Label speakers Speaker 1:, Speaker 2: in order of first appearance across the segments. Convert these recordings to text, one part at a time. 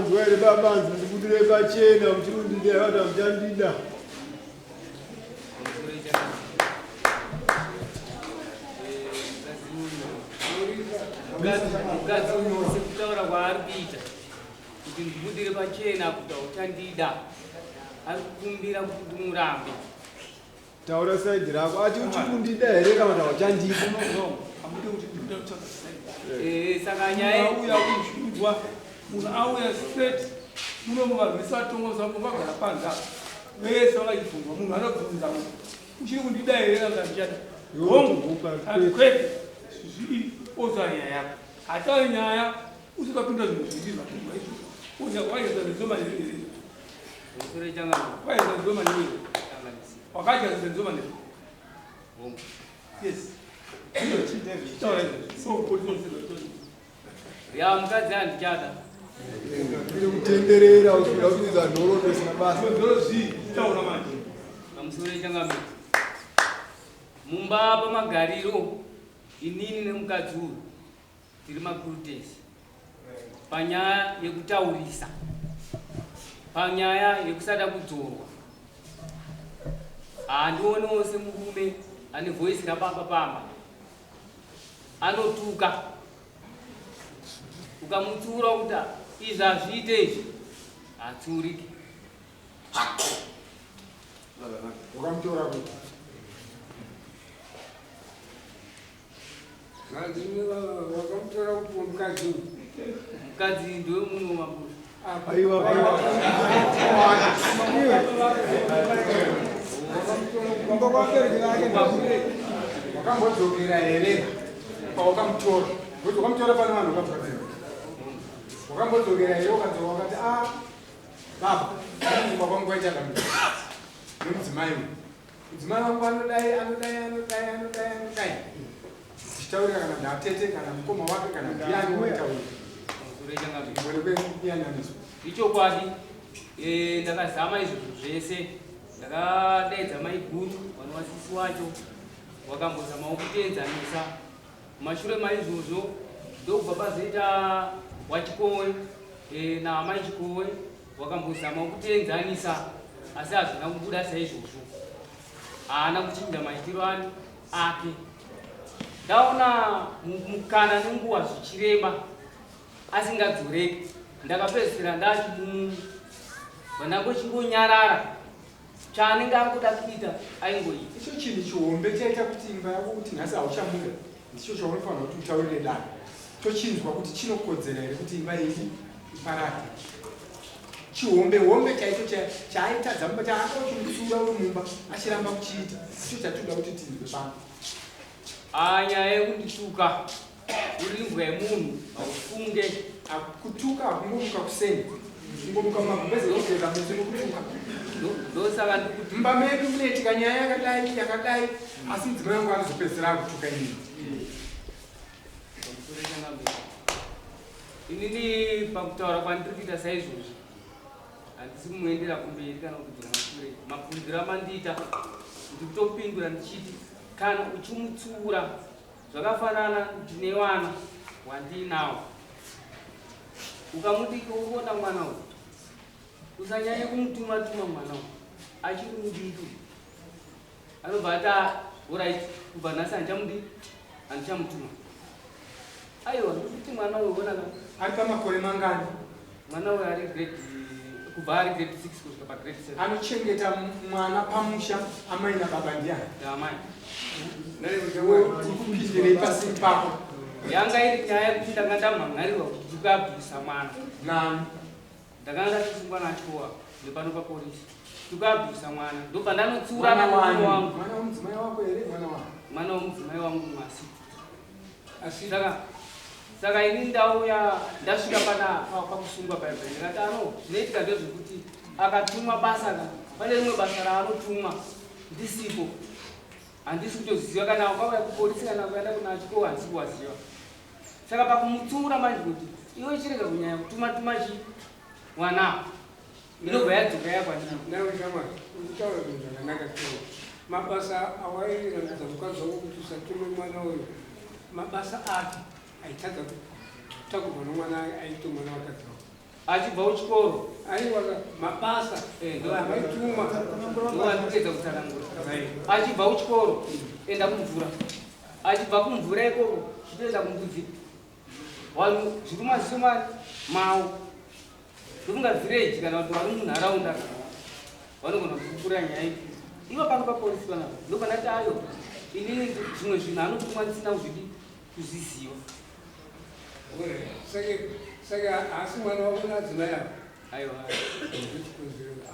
Speaker 1: Manzwa here baba, hanzi ndibudire pachena muchiri kundida here kana muchandida?
Speaker 2: Mukadzi uyu sekutaura kwaari kuita kuti ndibudire pachena kuti hauchandida, ari kukumbira kuti ndimurambe.
Speaker 1: Taura side rako. Ati uchiri kundida here kana kuti hauchandida?
Speaker 2: Eh, saka nyaya
Speaker 3: auya kuchiudzwa munhu auya straight muno muvanhu vese vatonga zvangu vagara panze apa vese vakachibvunzwa munhu anobvunza munhu uchiri kundida here kana kuti handichada hongu kana kwete zvii otaura nyaya yako hatauri nyaya usati wapinda zvinhu zviviri zvapindwa izvozvo waita zvezoma
Speaker 2: Ya mukadzi handichada.
Speaker 1: Iri kutenderera uchida kuudza nhoroondo isina basa.
Speaker 2: Pamusoro ichangamira. Mumba pamagariro inini nemukadzi uyu Tiri makurutesi panyaya yekutaurisa, panyaya yekusada kudzorwa. Handionewo semurume ane voice rababa pamba anotuka, ukamutsiura kuti izvi hazviite izvi hatsiuriki.
Speaker 1: Wakamutora kuti
Speaker 4: Wakamutora kupi mukadzi uyu?
Speaker 2: Mukadzi ndiwe muno maburi.
Speaker 1: Aiwa.
Speaker 4: Kumba kwabereki vake wakambodzokera here pawakamutora? Kuti wakamutora pane vanhu vakabva. Wakambodzokera here ukadzoka ukati ah baba, kumba kwangu kwaita dambudziko nemudzimai uyu. Mudzimai wangu anodai, anodai, anodai, anodai, anodai. Tichitaurira kana ndatete kana mukoma wake kana ndiani woitaurira. Kuyanyaniswa.
Speaker 2: Ichokwadi eh, ndakazama izvozvo zvese ndakadaidza maiguru vanova sisi wacho wakambozamawo kutienzanisa mashure maizvozvo ndokubva pazoita wachikowe eh, naamai chikowe Wakambozamawo kutienzanisa asi hazvina kubuda saizvozvo. Haana kuchinja maitiro ani ake. Ndaona mukana nenguva zvichireba asingadzoreki. Ndakapedzisira ndachimumu vanangochingonyarara chaanenge angoda kuita aingoita.
Speaker 4: Icho chinhu chihombe chaita kuti imba yako kuti nhasi hauchamuda ndicho chaunofanira kuti utaurire dare tochinzwa kuti chinokodzera here kuti imba iyi iparare chihombe hombe chaicho chaaitadza mumba chaanga uchimutsiura uri mumba achiramba kuchiita ndicho chatinoda kuti tinzwe pano.
Speaker 2: Ah, nyaya yekundituka uri imbwa yemunhu haufunge.
Speaker 4: Kutuka hakungomuka kuseni kungomuka mumagumbeze kugeza meso nokutuka.
Speaker 2: Ndosaka ndikuti
Speaker 4: mumba medu munoitika nyaya yakadai yakadai asi mudzimai wangu anozopedzisira akutuka inini.
Speaker 2: Inini pakutaura kwandiri kuita saizvozvi handisi kumuendera kumberi kana kudzoka mashure. Mabvunziro amandiita ndikutopindura ndichiti kana uchimutsiura zvakafanana ndine wana wandiinawo ukamuti urikuona mwana uyu usanyanye kumutuma tuma mwana uyu achiri mudiki anobva ati ah, orit kubva nhasi handichamudi handichamutuma aiwa ndikuti mwana uyu onaka
Speaker 4: ari pamakore mangani
Speaker 2: mwana uyu ari grade kubva ari grade 6 kusvika pagrade 7
Speaker 4: anochengeta mwana pamusha amai nababa ndiani
Speaker 2: amai
Speaker 4: Tikupindirei pasiri pako
Speaker 2: yanga iri nyaya yekuti ndanga ndamhan'arirwa kuti ndikabvisa mwana
Speaker 4: nani
Speaker 2: Ndakanga ndachisungwa naChowa nepano papolisi. Tukabvisa mwana. Ndobva ndanotsiurana nemurume wangu.
Speaker 4: Mwana wemudzimai wako here mwana wako?
Speaker 2: Mwana wemudzimai wangu Mwasi. Asi saka saka ini ndauya ndasvika pana pakusungwa paya paya ndikati ano zvinoitika ndezvekuti akatumwa basa ka pane rimwe basa raanotumwa ndisipo handisi kutoziva kana wakauya kupolisi kana kuenda kuna chikowa handisi kuwaziva Saka pakumutsiura manje kuti iwe chirega kunyanya kutuma tuma chi mwana inobva yadzoka yakwandiri.
Speaker 4: Nawe shamwari urikutaura zvinhu zvakanaka sure. Mabasa awairatidza mukadzi wako kuti usatume mwana uyu mabasa api aitadza kutakurwa nomwana aitumwa navakadzi vako?
Speaker 2: Achibva kuchikoro.
Speaker 3: Aiwa mabasa
Speaker 2: amaituma ndoandikuedza kutsanangura. Achibva kuchikoro enda kumvura, achibva kumvura ikoko chitoenda kumbudzi. Vanhu zviri mumaziso mani mawo, ndofunga vhireji kana kuti vari munharaunda vanogona kukura nyaya iyi. Ivo pano papolisi panapa ndopandati ayo inini zvimwe zvinhu anotumwa ndisina kuzvidi kuzviziva.
Speaker 3: Saka haasi mwana wako naadzimai ava?
Speaker 2: Aiwa.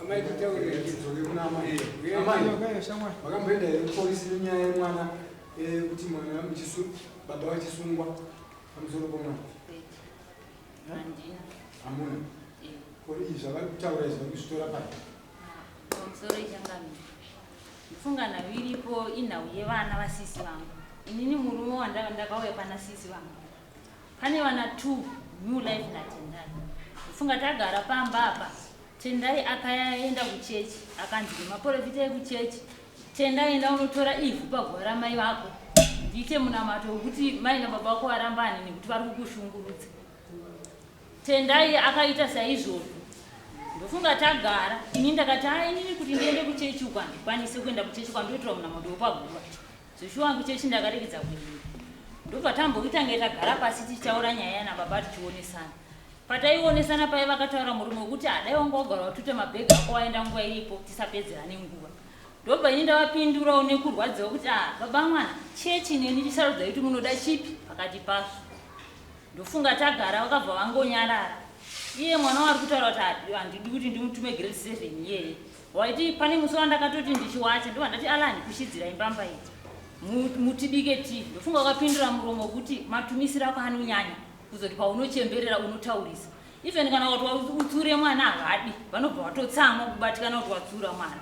Speaker 3: Amai, titaurire.
Speaker 4: Tidzoke kuna amai. Amai, makamboenda here kupolisi nenyaya yemwana, kuti mwana baba vachisungwa pamusoro pomwana?
Speaker 5: Handina.
Speaker 4: Hamuna? Ko izvi zvavari kutaura izvi, vari kuzvitora pai?
Speaker 5: Pamusoro ichangamira, ndifunga nhau iripo inhau yevana vasisi vangu. Inini murume wandakauya pana sisi vangu, pane vana two, New Life naTendai. Ndifunga tagara pamba apa, Tendai akaenda kuchechi, akanzi nemaprofita ekuchechi, "Tendai, enda unotora ivhu paguva ramai vako, ndiite munamato wekuti mai nababa vako varambane nekuti vari kukushungurudza." Tendai akaita saizvozvo. Ndofunga tagara, ini ndakati, "Ha, inini kuti ndiende kuchechi uko handikwanisi kuenda kuchechi kwandoitirwa munamato wepaguva." Zveshuwa kuchechi ndakaregedza kuenda. Ndobva tamboitange tagara pasi tichitaura nyaya nababa, tichionesana. Pataionesana pai, vakataura murume wekuti hadai wanga wagara watuta mabhegi ako waenda nguva iripo, tisapedzerane nguva. Ndobva ini ndavapindurawo nekurwadziwa kuti, "A baba mwana, chechi neni, chisarudza kuti munoda chipi pakati pazvo." Ndofunga tagara, vakabva vangonyarara. Iye mwana wari kutaura kuti handidi kuti ndimutume grade 7 iyeye, waiti pane musi wandakatoti ndichiwacha, ndobva ndati, "Alani, kushidzirai mbamba iyi, mutibike tii." Ndofunga wakapindura muromo wekuti matumisiro ako anonyanya kuzoti paunochemberera unotaurisa. Even kana kuti utsure mwana havadi, vanobva vatotsamwa kubatikana kuti watsura mwana.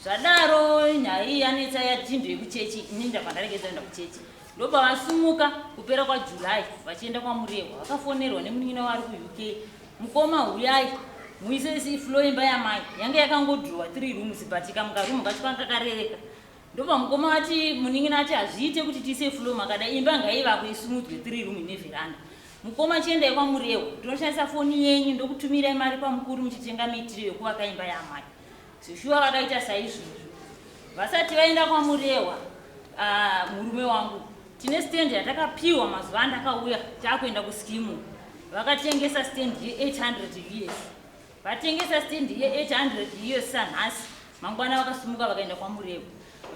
Speaker 5: Zvadaro nyaya iyi yanetsa yati ndeyekuchechi. Ini ndabva ndaregedza kuenda kuchechi. Ndobva vasumuka kupera kwaJuly vachienda kwaMurehwa. Vakafonerwa nemunin'ina wari kuUK, "Mukoma, huyai muise floor." Imba yamai yange yakangodhirowa three rooms, but kamukarumu kacho kanga kakarereka. Ndobva mukoma ati, munin'ina ati, "Hazviite kuti tiise floor makadai, imba ngaivakwe isumudzwe, three room ine veranda. Mukoma, chiendai kwaMurehwa, ndinoshandisa foni yenyu, ndokutumirai mari pamukuru muchitenga miitiro yekuvaka imba yamai." Zvishuwa vakaita saizvozvo. Vasati vaenda kwaMurehwa, murume wangu, tine stand yatakapiwa mazuva andakauya taakuenda kuskimu. Vakatengesa stand ye800 US. Vatengesa stand ye800 US sanhasi mangwana vakasumuka vakaenda kwaMurehwa.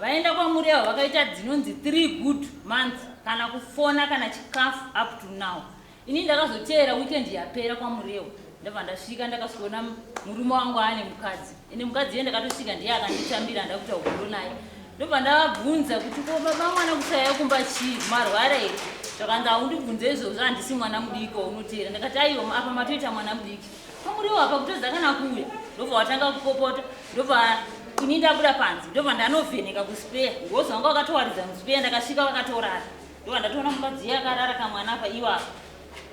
Speaker 5: Vaenda kwaMurehwa vakaita dzinonzi 3 good months, kana kufona, kana chikafu, up to now. Ini ndakazoteera weekend yapera kwaMurehwa. Ndabva ndasvika, ndakasvikoona murume wangu aane mukadzi. Ende mukadzi iye ndakatosvika ndiye akanditambira, ndakuita hondo naye. Ndobva ndavabvunza kuti, "Ko baba mwana, kusaya kumba chii? Marwara here?" Zvakanzi, "Haundibvunze izvozvo, handisi mwana mudiki waunoteera." Ndakati, "Aiwa, apa matoita mwana mudiki pamuriwo apa kutodza kana kuuya." Ndobva watanga kupopota. Ndobva ini ndabuda panze, ndobva ndanovheneka kuspare, ngozi vanga vakatowaridza muspare. Ndakasvika vakatorara. Ndobva ndatoona mukadzi iye akarara kamwana apa iwapo.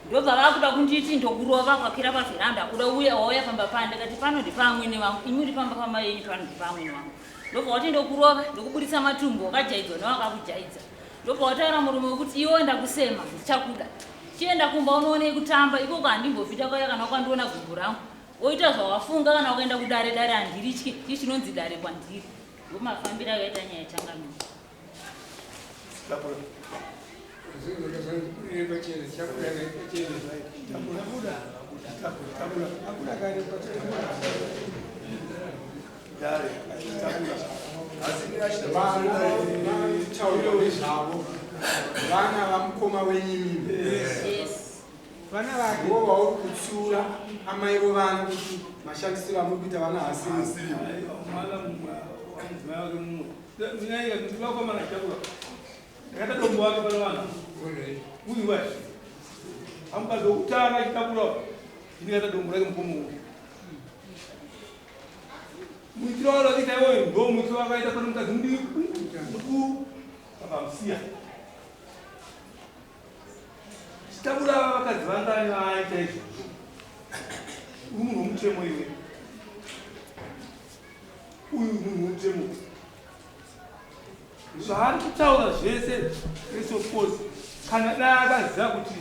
Speaker 5: Ndobva vakuda kunditi, "Ndokurova kwakwira pavheranda, uda uya wauya pamba pani." Ndakati, "Pano ndepamwene vangu, imi uri pamba pamai yenyu, pano ndepamwene vangu." Ndobva wati, "Ndokurova, ndokuburitsa matumbu, wakajaidzwa newakakujaidza." Ndobva wataura murume wekuti, "Iwe ndakusema, ndichakuda, chienda kumba unoonei kutamba ikoko, handimbofi takauya. Kana wakandiona gumbo rangu oita zvawafunga, kana wakaenda kudare, dare handirityi, chii chinonzi dare kwandiri?" Ndomafambiro akaita nyaya changamira.
Speaker 3: Tapura.
Speaker 4: Pachena, chabuda pachena.
Speaker 3: Tabuda. Tabura.
Speaker 1: Abuda kare pachena.
Speaker 6: Dare, tabura.
Speaker 4: Vana vataura nezvavo vana vamukoma wenyimimi?
Speaker 5: Yes.
Speaker 1: Vana vake.
Speaker 4: Vo vauri kutsiura amai vovana kuti mashandisiro amuri kuita vana hasiri.
Speaker 3: Mwana mumwe, mudzimai wake mumwe, vakomana chakura ndakaita dombo wake pano vanhu uyu vai amukadzi wokutanga achitakura, ndikaita dombo rake mukoma uyu. Muitiro waro akaita iwoyo ndo muitiro wakaita pane mukadzi mudiki mukuru, vakamusiya chitabura. Vakadzi vangani vaaita izvozvo? Uri munhu womutemo iwe, uyu munhu womutemo. Zvaari kutaura zvese zvese, of course, kana dai akaziva kuti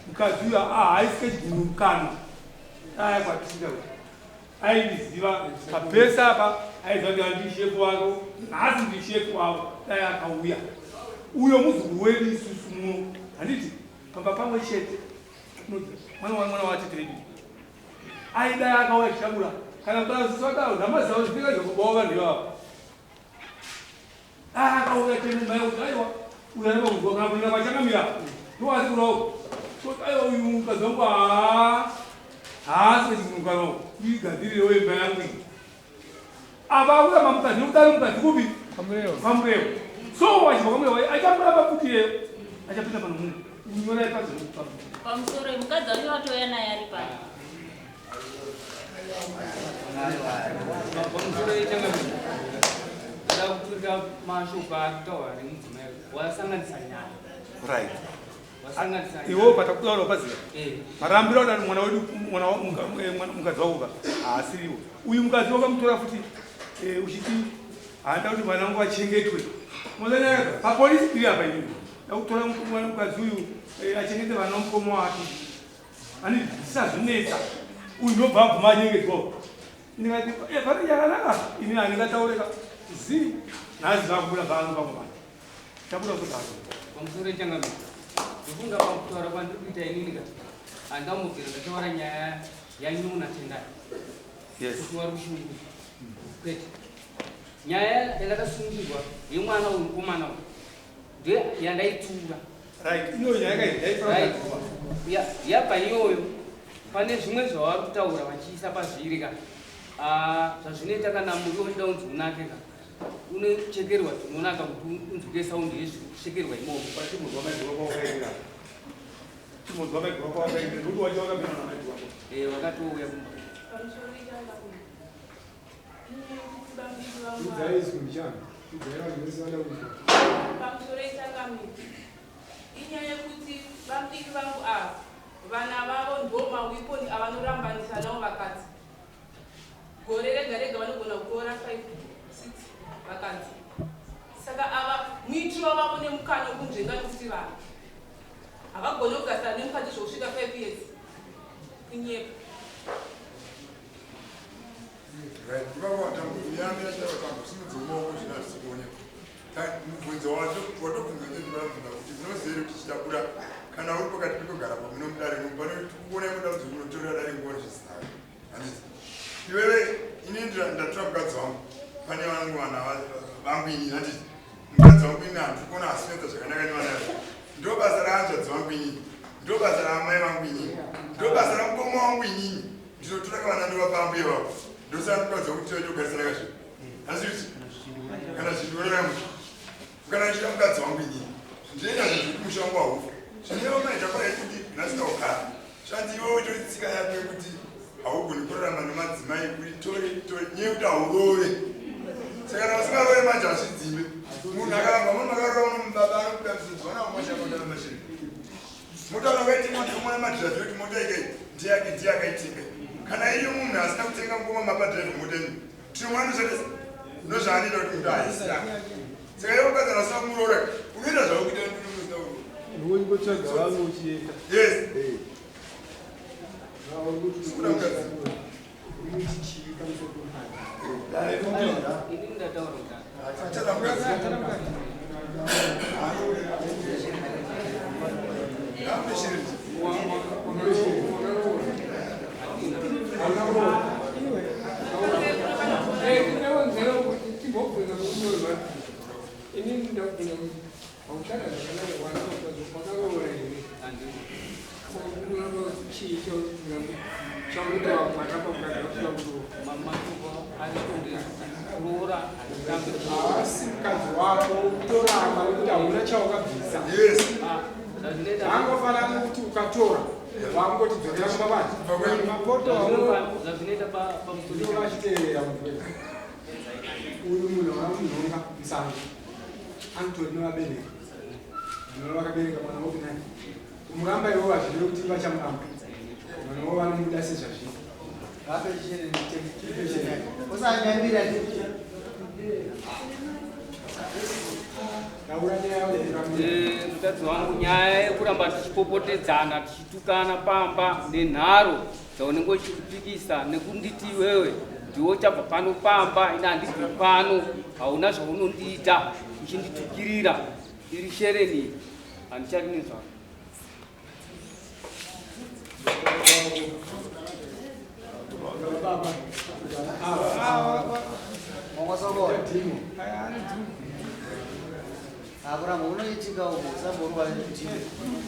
Speaker 3: mukadzi uyu haaisike chidhinu mukanwa. Aya kwatisika kuti aindiziva pabhesi apa, aiziva kuti andishefu wako, nhasi ndishefu wavo. Dai akauya uyo muzukuru wedu isusu muno, handiti pamba pamwe chete, mwana watete vedu, aidai akauya chichabura kana kudaro namazavo zvipika zvakubawa vanhu ivavo. Akauya tene mai kuti aiwa, uyu aramba kunzwa kana kuenda kwachangamira ndoasi kurawo. Aiwa, uyu mukadzi wangu haasi wechimukano, igadzirirewo imba yangu iyi. Apa akuramba mukadzi nokudaro mukadzi kupi? Pamurewo. So wachibva kwamurewo achamuramba futi iyeyo, achapinda pano mumwe unyorai pazokupa.
Speaker 5: Pamusoro, mukadzi wacho watouya naye ari pano.
Speaker 2: Pamusoro yechangamire, ndoda kuturika mashoko akutaura nemudzimai, wasanganisa nyaya.
Speaker 3: Right.
Speaker 2: Wasanganisa nyaya.
Speaker 3: Iwo patakutaura paziva
Speaker 2: Eh.
Speaker 3: marambiro adani mwana wedu, mwana mukadzi wako ka haasiriwo uyu mukadzi wakamutora futi, uchiti haanda kuti mwana wangu achengetwe. Mozanyaya papolisi iri apa, inini ndakutora mwana mukadzi uyu, achengete vana mukoma wake, ani zvisazvinetsa. Uyu ndobva abvuma anyengedzwawo. Ndikati pane yakanaka, ini handingataureka zi nhasi zvakubuda pano pamwe vanhu chabuda kudaro.
Speaker 2: Pamusoro yechangamire, ndofunga pakutaura kwandiri kuita inini ka, handambobvira ndataura nyaya yanyuna Tendai kuti wari kushungurwa, kwete. Nyaya yandakasungirwa yemwana uyu, mukomana uyu, ndiyo yandaitura.
Speaker 3: Right, ino nyaya
Speaker 2: kai. Right. Yabva iyoyo, pane zvimwe zvavari kutaura vachiisa pazviri ka. Ah, zvazvinoita kana muriwo uchida unzi unake ka, unochekerwa zvinonaka kuti unzwike saundi yezvikuchekerwa imomo.
Speaker 3: Chimbonzwa maiguru wako wakaendera, chimbonzwa maiguru wako wakaendera, ndokuti wacho wakapinda namaiguru wako.
Speaker 2: Eh, vakatouya kumba.
Speaker 1: Udzai izwi mbichana, udzai vanhu vese vada kunzwa.
Speaker 7: Pamusoro ichangamire, inyaya yekuti vamudiki vangu ava, vana vavo ndo maweapon avanorambanisa navo vakadzi. Gore rega rega vanogona kutora 5 6 vakadzi. Saka ava muitiro wavo nemukana wekunzvenga, nekuti vanhu havagoni kugarisana nemukadzi zvokusvika 5 years, kunyepa.
Speaker 8: Right, ivavo vatambo maoko zvino hazvisi kuonekwa. Mubvunzo watobvunza ndendivabvunza kuti munoziva kuti chitabura kana uri pakati pekugara pamuno mudare, pane kuona dambudziko unotorera dare nguva zvisinayo, handiti? Iwewe, ini ndatora mukadzi wangu, pane vangu vana vangu inini, handiti? Mukadzi wangu ini handiri kuona asinoita zvakanaka nevana vavo. Ndo basa rahanzvadzi vangu inini, ndo basa raamai vangu inini, ndo basa ramukoma wangu inini. Ndinotora kavana ndovapa ambuye vavo, ndosara mukadzi wangu, tinotogarisana kazvo. Asi kuti kana zvindiorera musha, kana ndichida mukadzi wangu inini, ndinoita zvinhu zvekuti musha wangu haufi. Zvineva maita kwaye kuti nhasina kugara zvanzi iwewe utori tsika yako yekuti haugoni kurarama nemadzimai, kuti tore tore, nyaya yekuti haurove. Saka kana usingarove manje hazvidzime. Munhu akaramba, munhu akarova unomubaba anobuda misodzi, vana vamashamba mashiri mota vakaitenga ndomona madhiraivhi kuti mota ikai ndiyake, ndiye akaitenga. Kana iyo munhu asina kutenga ngoma mapadhiraivhi mota ino tinoona noshandisa ndozvaanoita kuti munhu haisi yake. Saka iwe mukadzi kana usina kumuroora unoita zvaukuita usina kuroora.
Speaker 1: Unongotsvaga vamwe uchienda.
Speaker 8: Yes.
Speaker 1: Eh.
Speaker 8: Sikuda mukadzi.
Speaker 4: Unoiti chii pamusoro pemukadzi?
Speaker 2: Ini ndataura kudaro.
Speaker 8: Achada mukadzi. Ngaapeshere.
Speaker 9: Ndinewenzera kuti timbobvunza mukunyorwa. Inini ndabvunza kuti hauchada zvakanaka, wana wakaroora here? Unoramba chii chaunoita mwana pamukadzi vasina kuroora?
Speaker 2: Mashoko aripo ndeyekuti kuroora handirambi.
Speaker 4: Haasi mukadzi wako, utoramba nekuti hauna chaukabvisa.
Speaker 8: Yes.
Speaker 2: Zvazvinoita
Speaker 4: Angofanana nekuti ukatora wangoti dzokera kumba kwacho mapoto.
Speaker 2: Zvazvinoita pamusoro.
Speaker 4: Vachiteerera munhu wese. Uyu munhu wamunhonga musango anotori nevabereki, munhu vakabereka mwana wokunani. Kumuramba iwo hazvirevi kuti vachamuramba mwana wo, vanomuda sezvazviri.
Speaker 6: Usanyambira.
Speaker 2: Mukadzi wangu, nyaya yekuramba tichipopotedzana, tichitukana pamba nenharo dzaunenge uchitipikisa nekunditi iwewe ndiwe uchabva pano pamba, ine handibvi pano, hauna zvaunondiita, uchinditukirira iri shereni, handichadi nezvako.
Speaker 10: Akuramba unoitika uko usamborwa nechidhimo.